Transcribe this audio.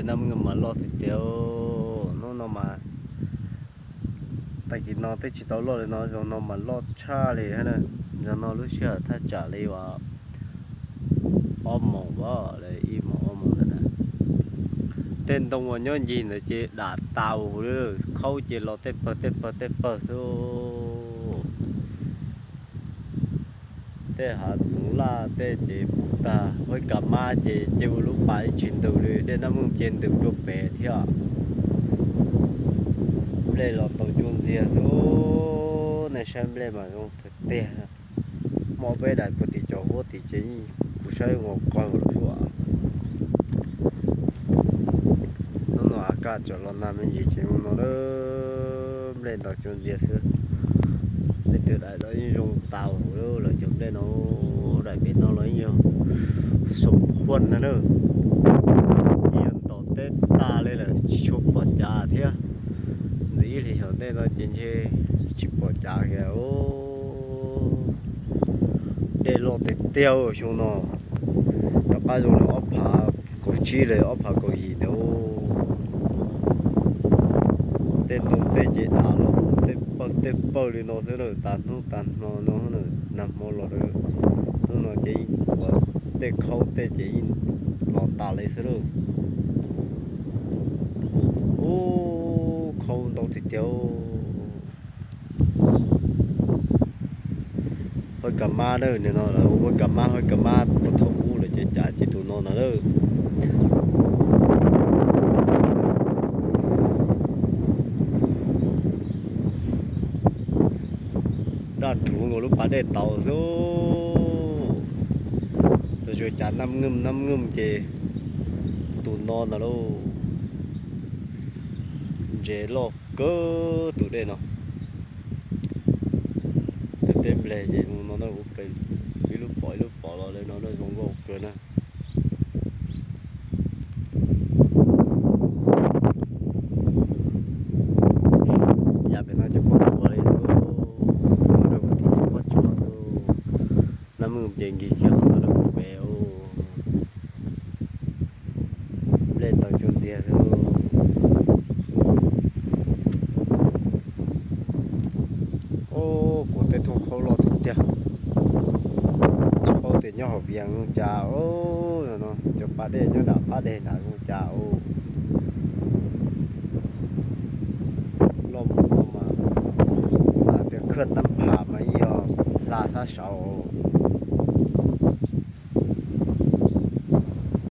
Nab Mws mas loj tiag tiag. Hnub no mas, tag kis no twb tsis tau loj li no, zaum no mas loj tshaj li na. Zaum no lub sij hawm thaj tsam li uas ob moos, ib moos ob moos ntawd na. Tej ntoo uas nyob ncig ntawd ces dam tas li, khaub ces los tej pawg tej pawg tej pawg xwb. Tej hav txoov laj tej ces puv tag, Huab Kas Mab ces cia ua lub pas ib tsis ntws li, dej Nab Mws ces ntws dua pem thiab. Nplej los tau cuag ntxiag xwb, nej saib nplej mas zoo tiag tiag. Muaj peb daim puag tim cov huab tim ces kuv saib ua qawg lawm xwb. Hnub no A Kaj tseem los nag me ntsis ces mus no, nplej ntaus cuag ntxiag xwb. Leej twg daim no yeej zoo tas lawm cov nplej no, daim pem no los yeej yog xom khuaj ntag na. Yeej yog ntaus teb tas li lawm tsis tshua pom cav thiab. Ntxiv ib hlis xyaum ntej no ces ntshe tsis pom cav kiag. Dej loj tiag tiag xyoo no, rov qab zoo li ob phav kaum tsib li ob phav kaum yim ntawd. Tej ntoo tej ces dam los tej pawg tej pawg li no xwb na, tas hnub tas hmo no, nag hmo los lawm. Hnub no ces tej khaub tej ces yeej los tas li xwb na. Ub, khaub ntau tiag tiag. Huab Kas Mab na, nim no lawv hu Huab Kas Mab, Huab Kas Mab puag thaum ub lawm ces cas ces tus no ntag na. Daj rhuv nkaus lub pas dej tau xwb. Los zus cas Nab Mws Nab Mws ces tus no ntag lauj. Ntses loj kawg tus dej no. Tej teb nplej ces mus no na, ua kawg, ib lub pom ib lub pom los li no na, zoo nkauj kawg na. Yav pem no cov pob tsuas li, rau tim cov pob tsuas, Nab Mws ces nkig kiag no rau pem. Nplej tau cuag ntxiag xwb. Ub, kuv tej thooj khaub loj tiag tiag. Tsis paub tias nyob hauv Vias zoo cas, cov pas dej nyob nram qab deg nram zoo cas. Loj mus no mas xav tias khawj tab pham mas yeej yog hla sab saud.